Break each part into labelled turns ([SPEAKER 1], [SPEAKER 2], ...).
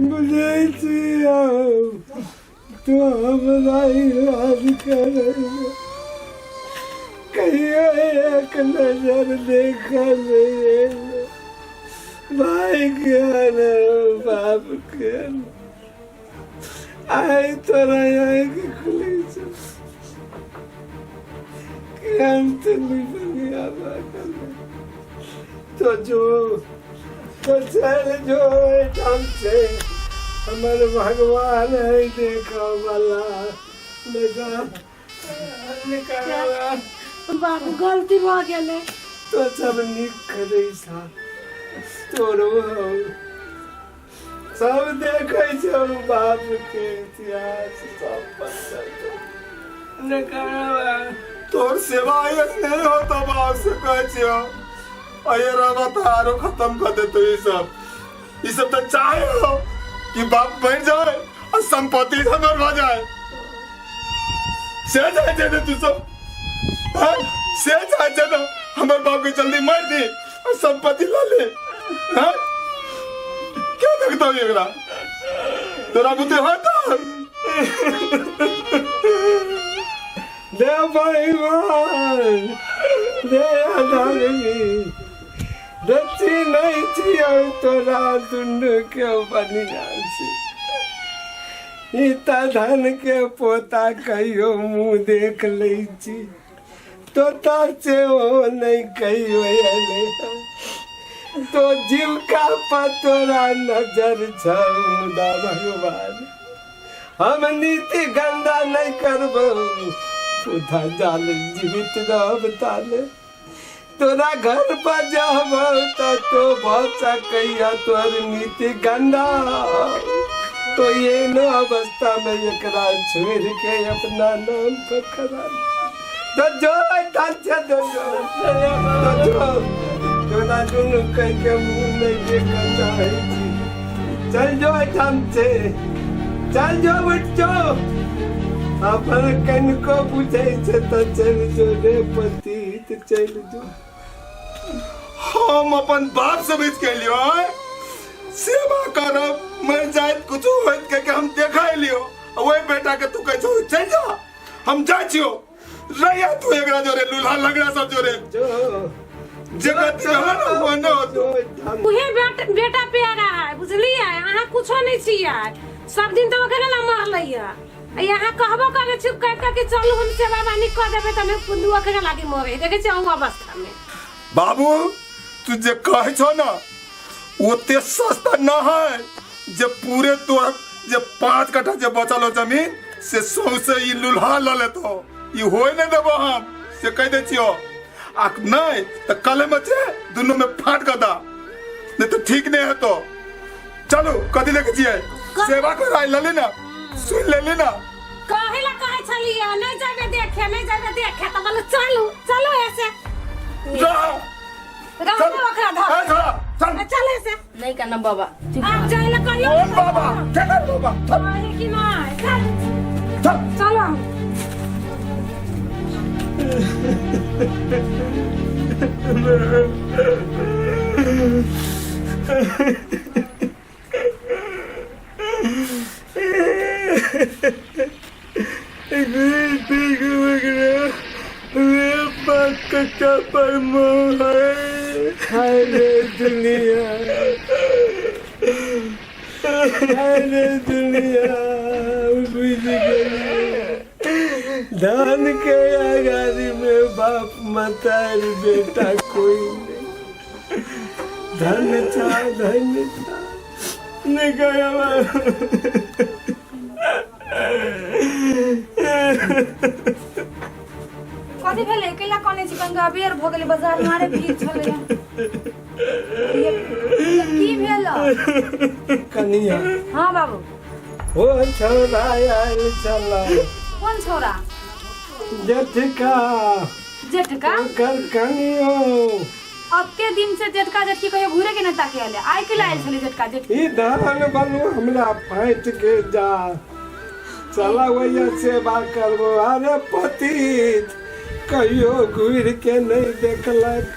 [SPEAKER 1] बुझै छियौ तू हमरा इलाज करै कहियो एक नजर देखल भाई के बाप के आइ तोरा आँखि खुलै छौ केहन तनी बढ़िया लागल तो जो तो चल जो एहिठाम से हमर भगवान है देखऽ वाला बेटा निकाल
[SPEAKER 2] बाबू गलती भऽ गेलै
[SPEAKER 1] तो सब नीक करै छा तोरो हौ सब देखै छौ बाप के इतिहास सब बदल निकाल
[SPEAKER 3] तोर सेवा आयत नहीं हो तो बाप से कहै छियो अये रहबा तो आरो खत्म कर देतो ई सब। ई सब तो चाहे हो कि बाप मर जाए और संपत्ति हमर भ जाए। से चाहे छे ने तू सब, हाँ? से चाहे छे ने हमर बाप के जल्दी मार दी और संपत्ति ला ले, हाँ? क्या देखता हो एकरा? तोरा बुद्धि हो तो
[SPEAKER 1] दे भगवान दे अधर्मी देखी नहीं छियौ तोरा दुनू के बढ़िया से ई तऽ धन के पोता कहियो मुँह देख लै छी तोता सेहो नहि कहियो एलै तो जीविका पर तोरा नजर छौ मुदा भगवान हम नीति गंदा नहीं करबो उठा जाल जीवित रहब ताले तोरा घर पर जाब त तो भऽ सकैया तोहर नीति गंदा। तो ये न अवस्था में एकरा छोड़ के अपना नाम पर करा तो जो धन से तो जो तो जो तोरा दुनू कह के मुंह नहीं देखऽ चाहै छी। चल जो एहिठाम से, चल जो, उठ जो। अपन कनिको बुझै छै तऽ चलि जो रे पतित, चलि जो।
[SPEAKER 3] हम अपन बाप से बच के लियो आय सेवा करब मर जाइत कुछ होइत के, के हम देखा लियो। वही बेटा के तू कहै छौ चल जा, हम जाइ छियो, रहिया तू एकरा जोरे लूल्हा लगड़ा सब जोरे
[SPEAKER 1] जो
[SPEAKER 3] जे गति रहल ना वो न होतो।
[SPEAKER 2] उहे बेटा प्यारा है बुझलियै, अहाँ कुछो नहीं छियै, सब दिन तऽ ओकरे ला मरलै है। यहाँ कहबो करे छी कह कह के चलू हम सेवा बानी कऽ देबै तऽ नहि ओकरे लागी मरे देखै छियै अहूँ अवस्था में।
[SPEAKER 3] बाबू तू जे कहै छौ ना ओते सस्ता न है जे पूरे तो जे 5 कट्ठा जे बचल हो जमीन से सौंसे ई लुल्हा ल लेतो, ई होय नहीं देबो हम से कह दै छियो। आ नहीं तो कल में छे दुनू में फाट कर दा, नहीं तो ठीक नहीं है तो चलो कथी लेके छियै सेवा कराय लली ना सुन लेली ना।
[SPEAKER 2] कहे ला कहे छलियै नहीं जाबे देखे नहीं जाबे देखे त बोले चलू चलू ऐसे
[SPEAKER 3] जा
[SPEAKER 2] रहने ओकरा धर।
[SPEAKER 3] ए, छोड़ा, चल।
[SPEAKER 2] ए, चल ऐसे।
[SPEAKER 4] नहीं करना बाबा, चुप।
[SPEAKER 2] आप जाए ला कहियो।
[SPEAKER 3] कौन बाबा? केकर बाबा? चल।
[SPEAKER 2] कहे कि नहीं, चल।
[SPEAKER 3] चल।
[SPEAKER 2] चलो।
[SPEAKER 1] हाय रे दुनिया, हाय रे दुनिया, बुझ गेलियै धान के आगारी में बाप मतार बेटा कोई नहीं। धन छा धन छा निकल।
[SPEAKER 5] कथी भेलै? कैला कनै छी? गंगा बेर भऽ गेलै, बाजार मारे भीड़ छलै। की भेल
[SPEAKER 1] कनिया?
[SPEAKER 5] हाँ बाबू।
[SPEAKER 1] ओ छौड़ा आयल छला।
[SPEAKER 5] कोन छौड़ा?
[SPEAKER 1] जेठका।
[SPEAKER 5] जेठका?
[SPEAKER 1] ओकर कनियो।
[SPEAKER 5] अते दिन से जेठका जेठकी कहियो घुरे के नहि ताके आले, आइ के आयल छलै जेठका जेठकी?
[SPEAKER 1] ई धान बनू हमरा फाटि के जा चला वैया सेवा करबो। अरे पतित कहियो घुरि के नहीं देखलक,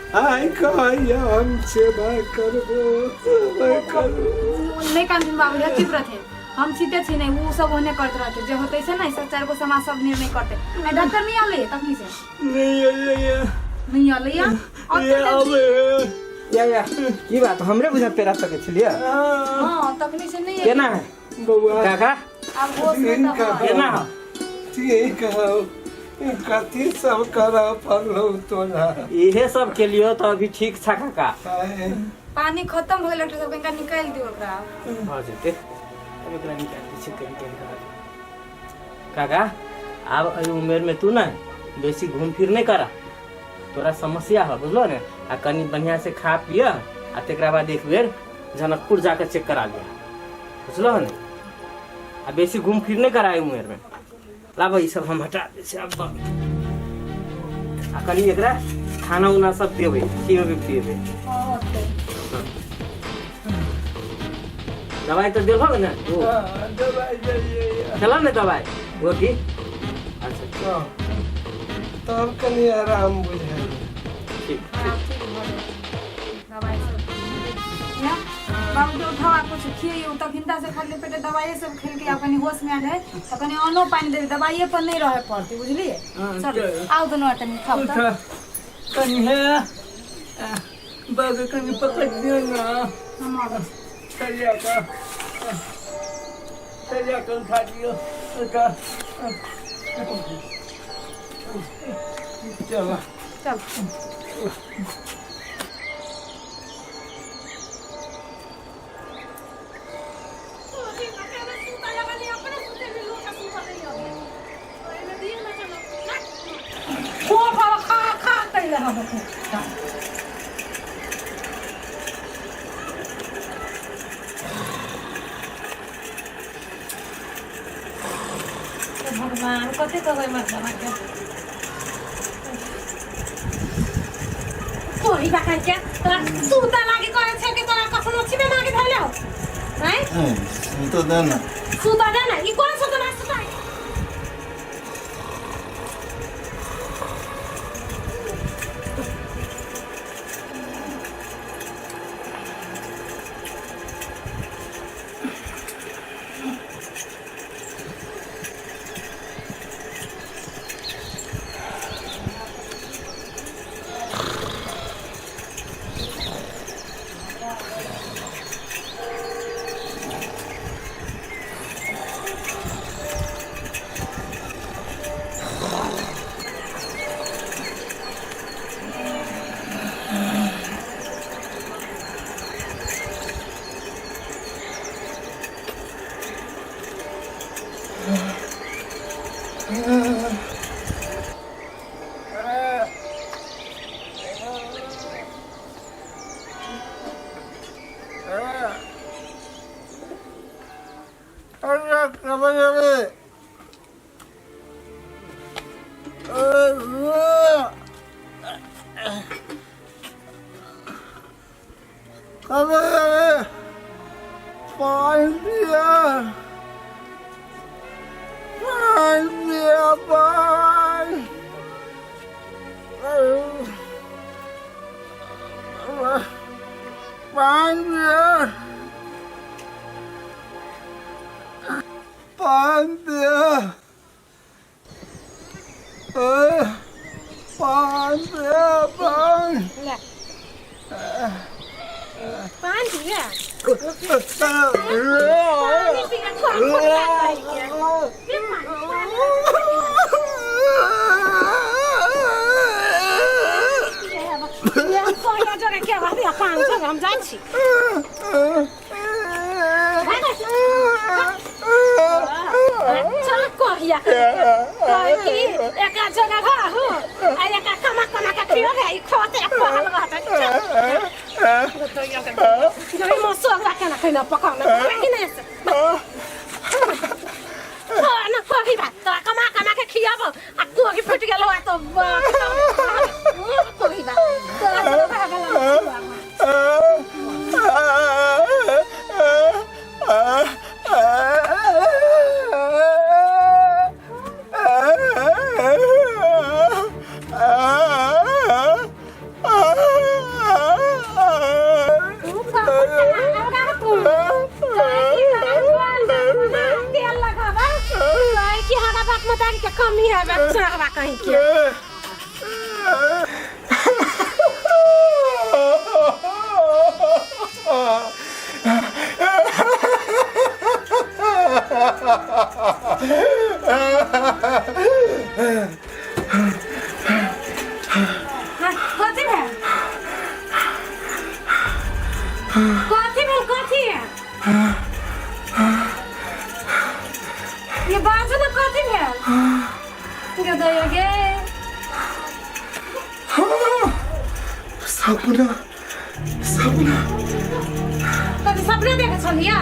[SPEAKER 1] आइ कहैया हम सेवा करबो, सेवा करबो।
[SPEAKER 5] नहीं कानथिन बाबू, चुप रहथिन। हम सीते छी नहीं, वो सब ओहने करते रहते जे होते से नहीं, सब चार गो समाज सब निर्णय करते। आ डॉक्टर नहीं आले तखनी से?
[SPEAKER 1] नहीं अयलैया।
[SPEAKER 5] नहीं आले या और
[SPEAKER 1] ये आबे।
[SPEAKER 4] या या की बात हमरे बुझा पेरा सके छलिए?
[SPEAKER 5] हां, तखनी से नहीं।
[SPEAKER 4] केना है
[SPEAKER 1] बउआ?
[SPEAKER 4] काका,
[SPEAKER 5] अब होश में तो है।
[SPEAKER 4] केना हो?
[SPEAKER 1] ठीक हौ। कथी सब करऽ पड़लौ तोरा?
[SPEAKER 4] इहे सब के लिए तो अभी ठीक छा काका।
[SPEAKER 1] आय,
[SPEAKER 5] पानी खत्म हो गेल डॉक्टर साहब, कनिका निकालि दियौ ओकरा।
[SPEAKER 4] भऽ जेतै, अब एकरा निकालि दै छियै कनि कनि कऽ। काका, आब एहि उमेर में तू ने बेसी घूम फिर नहीं करा, तोरा समस्या है, बुझलो ने? आ कनि बढ़िया से खा पिय आ तकरा बाद एक बेर जनकपुर जाकर चेक करा लिया, बुझलो ने? आ बेसी घूम फिर नहीं करा एहि उमेर में। लाबऽ, ई सब हम हटा दै छियै। आब आ कनि एकरा खाना उना सब देबै, खिएबै पिएबै। दवाई तऽ देलहक ने? ओ
[SPEAKER 1] हाँ, दवाइ देलियै।
[SPEAKER 4] खेलऽ ने दवाई गोटी? अच्छा।
[SPEAKER 1] हाँ, तब कनि आराम बुझाइए।
[SPEAKER 4] ठीक।
[SPEAKER 5] हाँ, ठीक भऽ गेल। दवाइ सब या बाबू के उठाओ आ कुछ खियैयौ। तखिनता से खाली पेटे दवाइए सब खेलकै, आ कनि होश में आयल है तऽ कनि अन्नो पानि देबै, दवाइए पर नहि रहय पड़तै, बुझलियै? चलू, आउ दुनू आदमी, खाउ तऽ।
[SPEAKER 1] उठा कनि हे बाबू, कनि पकड़ दियौ ने।
[SPEAKER 5] हम आबै छी।
[SPEAKER 1] सरिया कऽ, सरिया कऽ उठा दियौ। उठा, चल।
[SPEAKER 5] चल।
[SPEAKER 2] भगवान, कथी कहबै मतलब के तोरी बाकन के तोरा सुता लागी कहै छै कि तोरा कखनो छिमे मागे धैले हो हैं?
[SPEAKER 3] सुतो दे ना।
[SPEAKER 2] सुता दे ना, ई कोन सुता ना सुता?
[SPEAKER 1] अरे कब अरे कब अरे पानी दिया, पानी दिया, पानी, पानी दिया, पानी दिया, पानी दिया, पानी।
[SPEAKER 2] ले पान पिया, पानी पिया, थोड़ा थोड़ा कहि के पिया पानी। जरे के बात पान छ, हम जाइ छी। चल कहिया कहे कि एका जगह रहू आ एका कमा कमा के खियो रे, ई खोते पहल रहत। जरे मसोला केना खैना पकाउना कि नहीं से ना कही बात तोरा कमा कमा के खियाब आ कोही फुटि गेल हो तो कोही बात तोरा जगह गेल। बाप मतारी के कमी है बच्चा कहीं के। हाँ, कथी भेल, कथी भेल, कथी है ये? बाजू ने कथी भेल गे दैया गे?
[SPEAKER 3] सपना, सपना।
[SPEAKER 2] कथी सपना देखे छलियै?